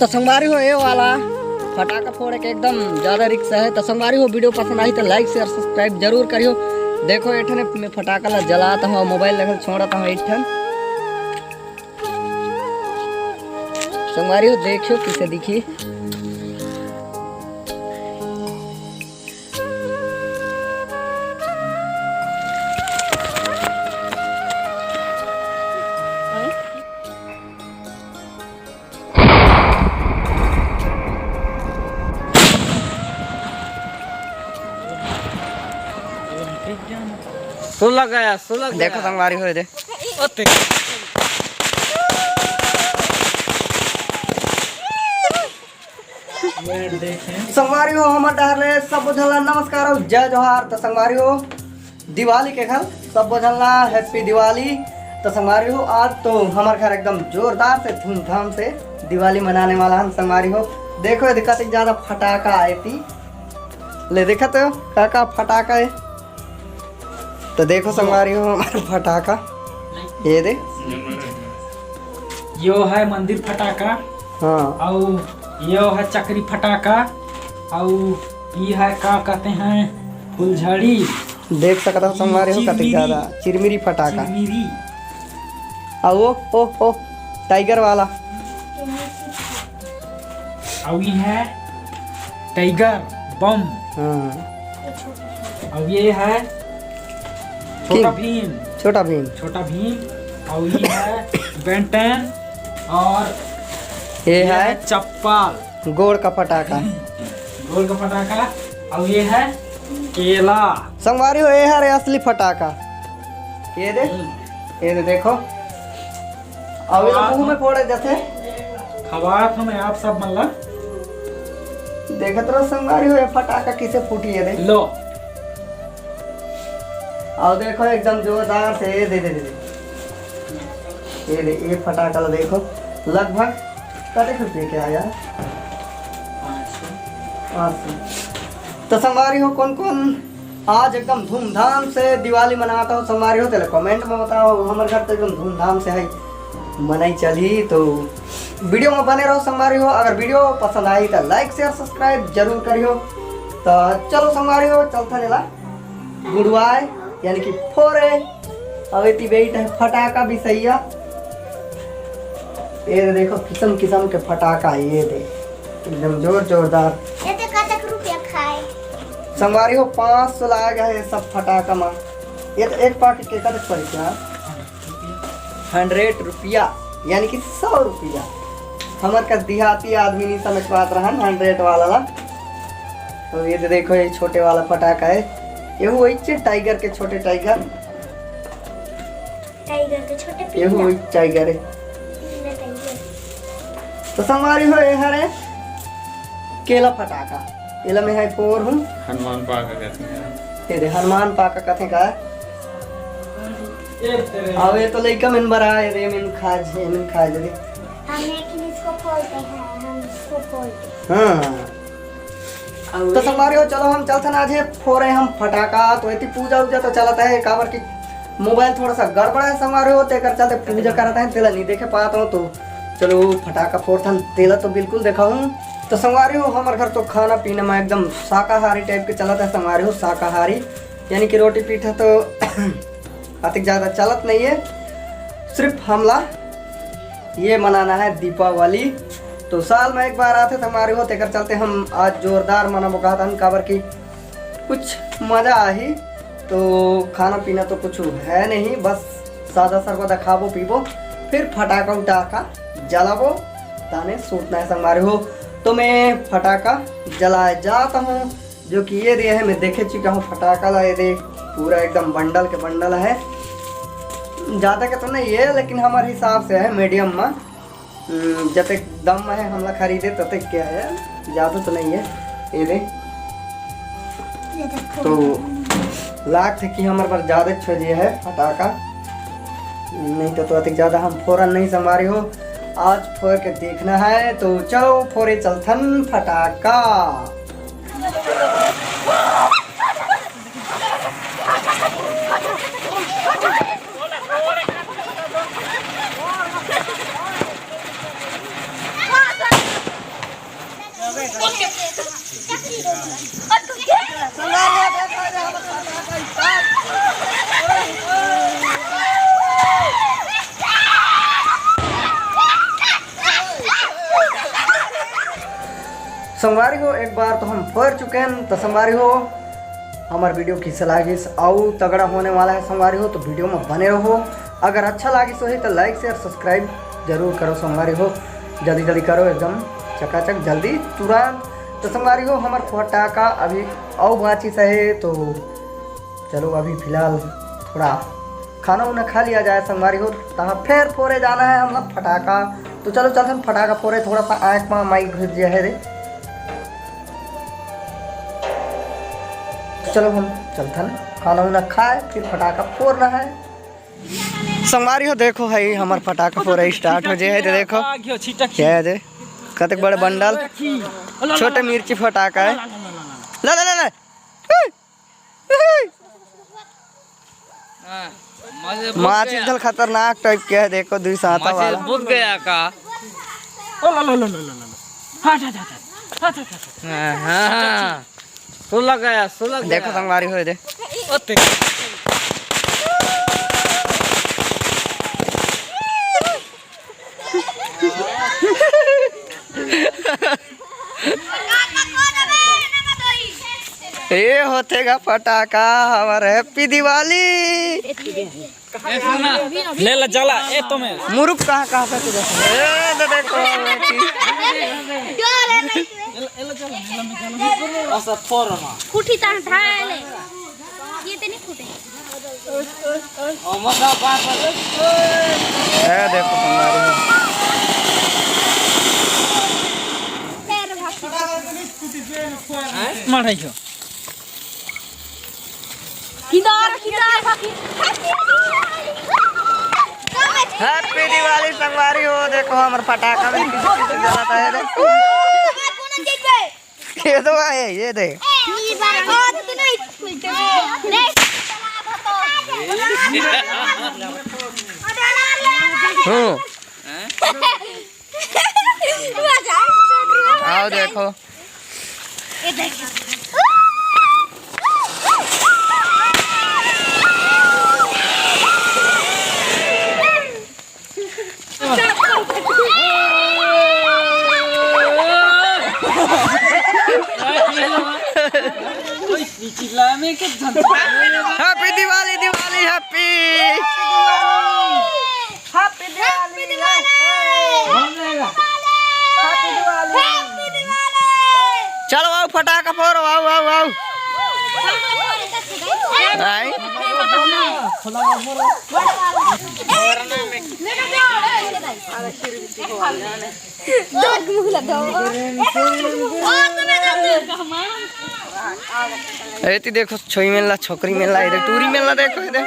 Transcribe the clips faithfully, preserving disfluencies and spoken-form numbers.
तो संगवारी हो, ये वाला फटाका फोड़े के एकदम ज्यादा रिस्क है। तो संगवारी हो, वीडियो पसंद आई तो लाइक, शेयर, सब्सक्राइब जरूर करियो। देखो, एठने में फटाका ला जलाता हूँ, मोबाइल लेकर छोड़ता हूँ एक ठन। संगवारी हो, देखियो किसे दिखी। सुलग गया, सुलग देखो गया। संगवारी हो दे। संगवारी हो, हमर डहर ले सब झन ला नमस्कार अउ जय जोहार। तो संगवारी हो, दिवाली के घर सब झन ला हैप्पी दिवाली। तो संगवारी हो, आज तो हमर घर एकदम जोरदार से, धूमधाम से दिवाली मनाने वाला हन संगवारी हो। देखो, ये कतिक ज्यादा फटाका आए ती। ले, देखत हो, का का फटाका है? तो देखो संगवारी हो, हमारा फटाका, ये दे। यो है मंदिर फटाका। हाँ। अउ यो है चकरी फटाका। अउ ई है, का कहते हैं, फुलझड़ी। देख सकत हो संगवारी हो, कतिक चिरमिरी। ज्यादा चिरमिरी फटाका। चिरमिरी। अउ वो, ओ, ओ, टाइगर वाला। अउ ये है टाइगर बम। हाँ। अउ ये है छोटा किंग। भीम। छोटा भीम। छोटा भीम। अउ ये है बेंटेन। और ये ये है है चप्पल। गोड़ का फटाका। गोड़ का फटाका। अउ ये है केला। संगवारी हो, ये हरे असली फटाका। ये दे, हम्म। ये दे, देखो। अउ ये हाँ। मुंह में फोड़े जैसे। खवात हूँ मैं आप सब मन ला। देखत रहो संगवारी हो, ये फटाका किसे फूटी है, देख। लो। अउ देखो, एकदम जोरदार से, ये दे, दे, दे, दे। ये दे, ये फटाका ला देखो, लगभग कतेक रुपये के आया? पाँच सौ। तो संगवारी हो, कौन कौन आज एकदम धूमधाम से दिवाली मनाता हो संगवारी हो, तेला कमेंट में बताओ। हमर घर तो एकदम धूमधाम से है, मनई चली। तो वीडियो में बने रहो संगवारी हो। अगर वीडियो पसंद आई तो लाइक, शेयर, सब्सक्राइब जरूर करियो। तो चलो संगवारी हो, चलथन एला गुड़वाए, यानी कि फोरे। अउ एती बेइठ है फटाका बिसैया। ये दे देखो, किसम किसम के फटाका है, ये दे, एकदम जोर जोरदार। ये तो कतक रुपया खाए? संगवारी हो, पाँच सौ लाग है ये सब फटाका मा। ये तो एक पाकिट के कतक पड़े क्या? हंड्रेड रुपया, यानी कि सौ रुपया। हमर कस देहाती आदमी नहीं समझ पात रहन हंड्रेड वाला ला। तो ये दे देखो, ये छोटे वाला फटाका है, ये वही टाइगर के, छोटे टाइगर। टाइगर के छोटे ये पिल्ला। हो टाइगर है। पिल्ला टाइगर। तो संगवारी हो, ये हरे केला फटाका, एला मैं है फोर हूँ। हनुमान पाका कहते हैं। ये दे, हनुमान पाका कथे का। अउ ये तो लइका मन बर आए रे, मन खा जे, मन खा जे रे। हम लेकिन इसको फोड़ते हैं, हम इसको फोड़ते हैं। हाँ। तो संगवारी हो, चलो हम चलथन आज हे फोरे हम फटाका। तो एती पूजा उजा तो चलत है, काबर कि मोबाइल थोड़ा सा गड़बड़ है संगवारी हो, तेकर चलते पूजा करत है, तेला नहीं देखे पात हो। तो चलो फटाका फोड़थन, तेला तो बिल्कुल देखा हूँ। तो संगवारी हो, हमर घर तो खाना पीना में एकदम शाकाहारी टाइप के चलत है संगवारी हो, शाकाहारी, यानी कि रोटी पीठा तो अतिक ज्यादा चलत नहीं है, सिर्फ हमला ये मनाना है दीपावली। तो साल में एक बार आथे संगवारी हो, तेकर चलते हम आज जोरदार मनाबो कहत हन, काबर कि कुछ मजा आही। तो खाना पीना तो कुछ है नहीं, बस सादा सरबत खाबो पीबो, फिर फटाका उटाका जलाबो, ताने सूतना है संगवारी हो। तो मैं फटाका जलाए जाता हूँ, जो कि ये दे है, मैं देखे चुका हूँ फटाका ला, ये दे पूरा एकदम बंडल के बंडल है। ज्यादा के तो नहीं है, लेकिन हमारे हिसाब से है मीडियम में। हम्म, जतेक दम में है हमला खरीदे ततेक क्या है, ज्यादा तो नहीं है। ये दे ये देखो। तो लागथे कि हमर बर ज्यादा अच्छा जे है फटाका, नहीं तो, तो अतिक ज्यादा हम फोरन नहीं संगवारी हो। आज फोर के देखना है, तो चलो फोरे चलथन फटाका। संगवारी हो, एक बार तो हम फोर चुके हैं। तो संगवारी हो, हमर वीडियो किसे लागिस अउ तगड़ा होने वाला है संगवारी हो, तो वीडियो में बने रहो। अगर अच्छा लागिस होही तो लाइक शेयर सब्सक्राइब जरूर करो संगवारी हो, जल्दी जल्दी करो, एकदम चकाचक जल्दी तुरंत। तो संगवारी हो, हमर फटाका अभी अउ बाँचिस हे, तो चलो अभी फिलहाल थोड़ा खाना उना खा लिया जाए संगवारी हो, तहाँ फेर फोरे जाना है हम लोग फटाका। तो चलो चलथन फटाका फोरे, थोड़ा सा आँख में माई घुस जाए है रे। चलो हम चलथन खाना उना खाए, फिर फटाका फोरना है। संगवारी हो देखो है हमर फटाका फोरे स्टार्ट हो जे है, तो देखो क्या है दे, कतेक बड़े बंडल, छोटे मिर्ची फटाका है। ला ला ला ला। माचिस धल खतरनाक टाइप के है, देखो दुई साता वाला। बुझ गया का? ओ ला ला ला ला ला ला। हाँ, हाँ, हाँ, हाँ। हाँ, हाँ, हाँ। सोलह गया, सोलह गया। देखो संगवारी हो दे। ओ ते। ए होथे गा फटाका, हमर हैप्पी दिवाली। ए, सुना। ले ला, जला, ए, तो मैं। मुरुक कहाँ, कहाँ से तू देखो? ए, दे देखो। फूटी तान ठाए ले। ये तो नहीं फूटे। ए, देखो, हमारे। मार है क्यों? किधर, किधर? हैप्पी दिवाली संगवारी हो, देखो हमर फटाका में किसी किसी जलत है, देखो। ये तो है, ये दे। हम्म। आओ देखो। Happy Diwali, Diwali happy. Happy Diwali. Happy Diwali. चलो आओ फटाका फोड़ो, आओ, आओ, आओ। आई। एती देखो छोई मेला, छोकरी मेला, इधर टूरी मेला देखो इधर।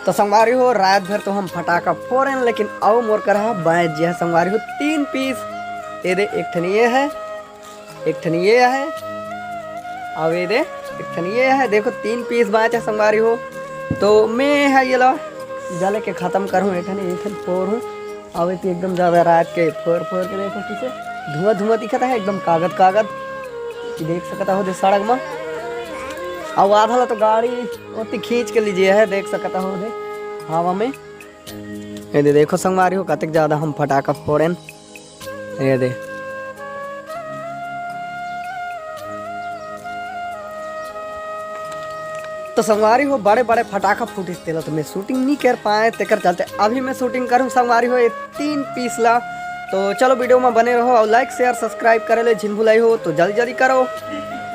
तो संगवारी हो, रात भर तो हम फटाका फोड़ेन, लेकिन अउ मोर करा बाँच जे हे संगवारी हो तीन पीस। ये दे, एक ठन ये है, एक ठन ये है, अउ ये दे, एक ठन ये है। देखो, तीन पीस बाँच हे संगवारी हो। तो मैं है ये ला जले के खतम करहूँ, एक ठन, एक ठन फोड़हूँ। अउ ये तो एकदम ज्यादा रात के फोर फोर के देखो किसे धुआं धुआं दिखत है, एकदम कागद कागद। ये देख सकता हो दे सड़क में। अउ आधा ला तो गाड़ी ओती खींच के लीजिए है, देख सकता हो दे हवा में। ये दे देखो संगवारी हो, कतेक ज्यादा हम फटाका फोड़ेन। ये दे। तो संगवारी हो, बड़े बड़े फटाका फूटिस, तेला तो मैं शूटिंग नहीं कर पाए, तेकर चलते अभी मैं शूटिंग करूँ संगवारी हो ये तीन पीस ला। तो चलो वीडियो में बने रहो अउ लाइक शेयर सब्सक्राइब करे ले झिन भुलाई हो तो जल्दी जल्दी करो।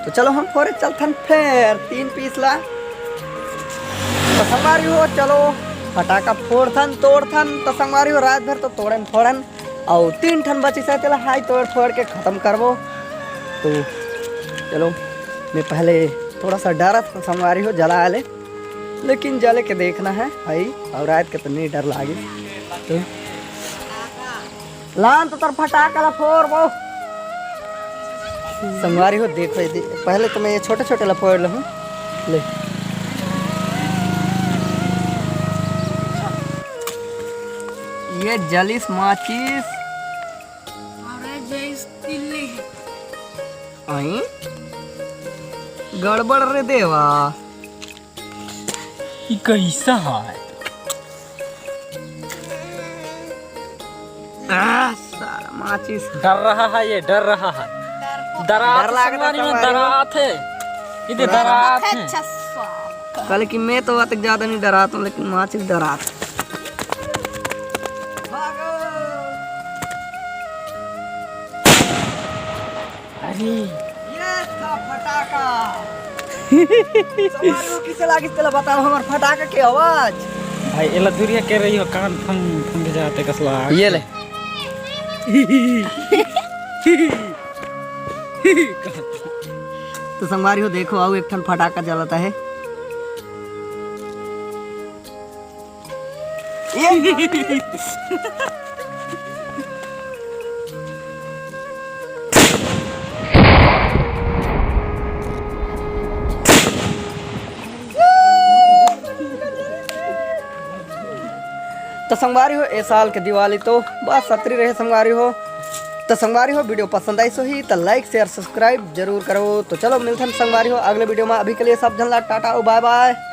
तो चलो हम फोरे चलथन फेर तीन पीस ला। तो संगवारी हो चलो फटाका फोड़थन तोड़थन। तो संगवारी हो रात भर तो तोड़न फोड़न अउ तीन ठन बचिस हे तेला हाई तोड़ फोड़ के खतम करबो। तो चलो मैं पहले थोड़ा सा डरत संगवारी हो जला ले, लेकिन जले के देखना है भाई। अउ रात के तो नहीं डर लागे। तो लान तो तर फटाका ला फोड़बो। संगवारी हो, देखो ये दे-, पहले तो मैं ये छोटे छोटे ला फोड़ लूँ। ले, ये जलिस माचिस। अरे जैस तिल्ली। आई गड़बड़ रे देवा। ई कैसा है? आ, सारा माचिस। डर रहा है ये, डर रहा है। डरात डर लागत है संगवारी हो, संगवारी हो। डरात है। इधर डरात है। अच्छा, स्वाद। कल की मैं तो अतक ज्यादा नहीं डराता हूँ, लेकिन माचिस डरात। भागो। अरे। ये था फटाका। संगवारी हो, किसे लागिस तेला बताओ हमर फटाका के आवाज। भाई, एला दूरिया के रही हो, कान फंग, फंग जाते कसला। ये ले। तो संगवारी हो, देखो, आओ, एक ठन फटाका जलता है। ये तो संगवारी हो, ए साल के दिवाली तो बस अतरी रहे संगवारी हो। तो संगवारी हो, वीडियो पसंद आइस होही तो like, share, subscribe जरूर करो। तो चलो मिलथन संगवारी हो अगले वीडियो में। अभी के लिए सब झन ला टाटा और bye bye।